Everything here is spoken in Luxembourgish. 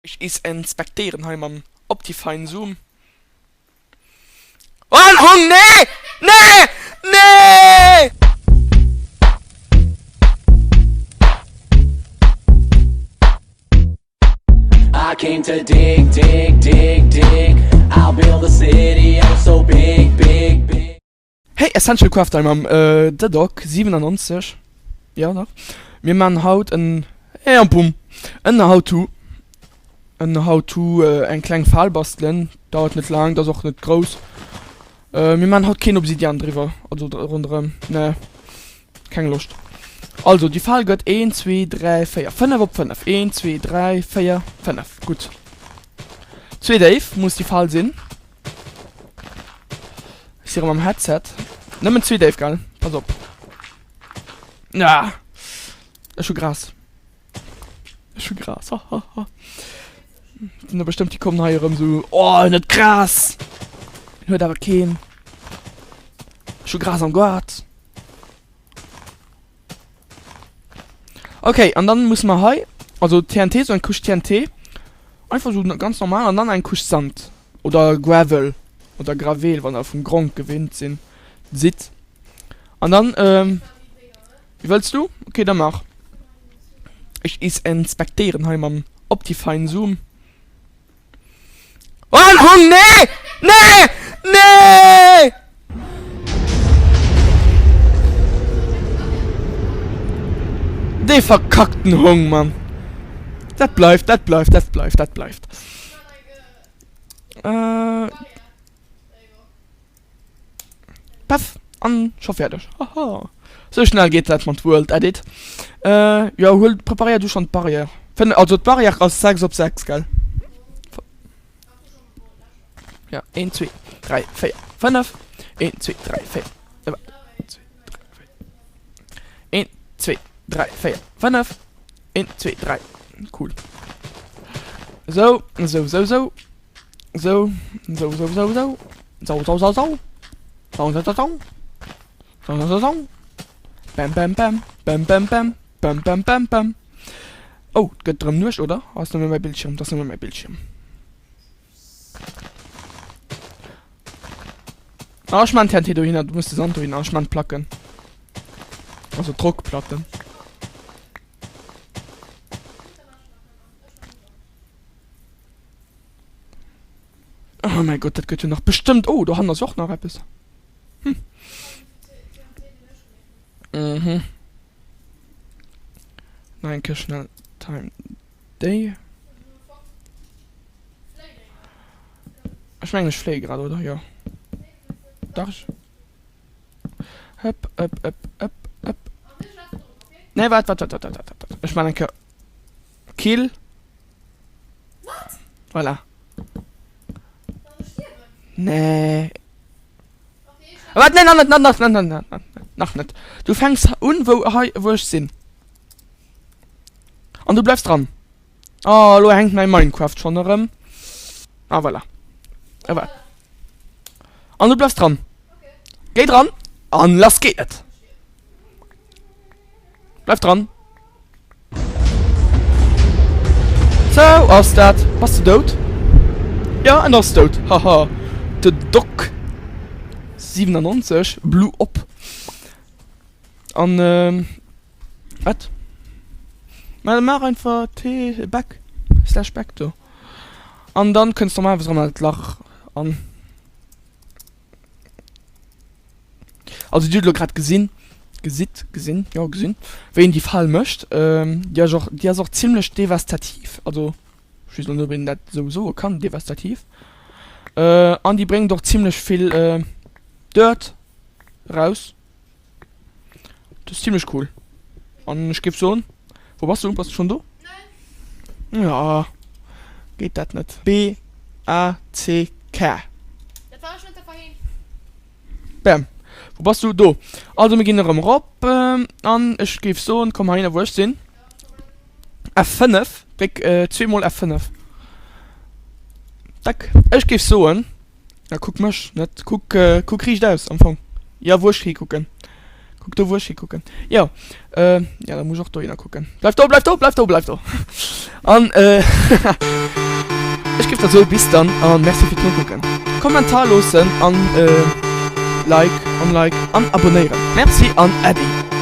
Ech is inspektéieren hei mam Optifine Zoom. Oh en Hong nee! Nee! Nee! I came to dig, dig, dig, dig. I'll build a city oh so big, big, big. Hey Essential Craft hei mam The Dog 97 jo dach mir man haut en hey an bumm en how to en how to eng kleng Fal bastelen dauert net laang dat ass och net grouss mir man haut keen Obsidian driwwer also ronderëm ne keng Loscht also déi Fal gëtt 1 2 3 4 5 op 5 1 2 3 4 5 gutt zwee déif muss déi Fal sinn. Ech si rem am Headset. Nëmmen zwee Déif, gell? Pass op. Ah! Ech hu Gras. Ech hu Gras. Ha, ha, ha. Sinn der bestëmmt, déi kommen hei erëm sou, Oh, en huet Gras! En huet awer keen. Ech hu Gras am Goart. Okay, an dann musse mer hei, also TNT, sou eng Couche TNT, einfach sou ganz normal, an dann eng Couche Sand oder Gravel oder Gravel, wann der vum Gronkh gewinnt sinn, sidd. An dann, ähm, wéi wëlls du? Okay, da maach. Ech is inspektéieren hei mam Optifine Zoom. Oh, en Hong, nee! Nee! Nee! Dee verkackten Hong, Mann. Dat bleift, dat bleift, dat bleift, dat bleift. Äh. Paff, an scho fäerdeg. Haha. Sou schnell geet dat mat World Edit. Äh, jo, huel, preparéier du schonn d'Barrière. Fënn, also d'Barrière ass 6 op 6, gell? Ja, 1, 2, 3, 4, 5. 1, 2, 3, 4. Äh, 2, 3, 4. 1, 2, 3, 4, 5. 1, 2, 3. Cool. Sou, sou, sou, sou. Sou, sou, sou, sou, sou. Sou, sou, sou, sou. Sou, sou, sou, sou. Sou, sou, sou, sou. Bam, bam, bam. Bam, bam, bam. Bam, bam, bam, bam. Oh, et gëtt erëm Nuecht, oder? Ass nëmme mäi Bildschirm. Dat ass nëmme mäi Bildschirm. Ah, ech maan TNT dohinner. Du muss de Sand dohinner. Ech maan d'Placken. Also d'Drockplatten. Oh mäi Gott, dat gëtt jo nach bestëmmt. Oh, dohannen ass och nach eppes. Hm. Mhm. Nach eng Kéier schnell Time Day. Ech mengen, ech fléie grad, oder? Jo. Dach, ech. Hëpp, ëpp, ëpp, ëpp, ëpp. Nee, waart, waart, waart, waart, waart, waart. Ech man eng Kéier Kill. Voilà. Nee. Wat? Nee, nach net, nach, nach, nach, nach, nach, nach net. Du fänks un, wou hei, wou ech sinn. An du bleifs dran. Oh, elo hänkt mäi Minecraft schonn erëm. Ah, voilà. Ah, voilà. An du bleifs dran. Géi dran an lass geet et. Bleif dran. Sou ass dat. Bass de dout? Ja, en ass dout. Haha. De Doc 97 blew op. An ähm, wat? Ma maach einfach T back slash back do. An dann kënns normalerweis erëm an dat Lach an. Also dir hutt elo grad gesinn, gesitt, gesinn, jo gesinn, wéi een déi Fal mécht. Déi ass och, déi ass och zimlech devastativ, also ech weess elo net ob een dat esou soe kann, devastativ. An déi bréngt och zimlech vill Dirt eraus. Dat ass zimlech cool. An ech géif soen, wou bass du? Bass du schonn do? Ja, geet dat net? B A C K. Dat war ech net doverhin. Bam. Wou bass du? Do. Also mir ginn erëm erop an ech géif soen, komm heihinner wou ech sinn. F5, dréck zweemol F5. Tack. Ech géif soen, ja kuck mech net, kuck kuck riicht aus am Fong. Jo wou ech hikucken. Kuck do wou ech hikucken. Jo, äh, ja da muss ech och dohinner kucken. Bleif do, bleif do, bleif do, bleif do. An äh, ech géif da soe bis dann an Merci fir d'Nokucken. Kommentar loossen an äh, Like, unlike an abonnéieren. Merci an Äddi.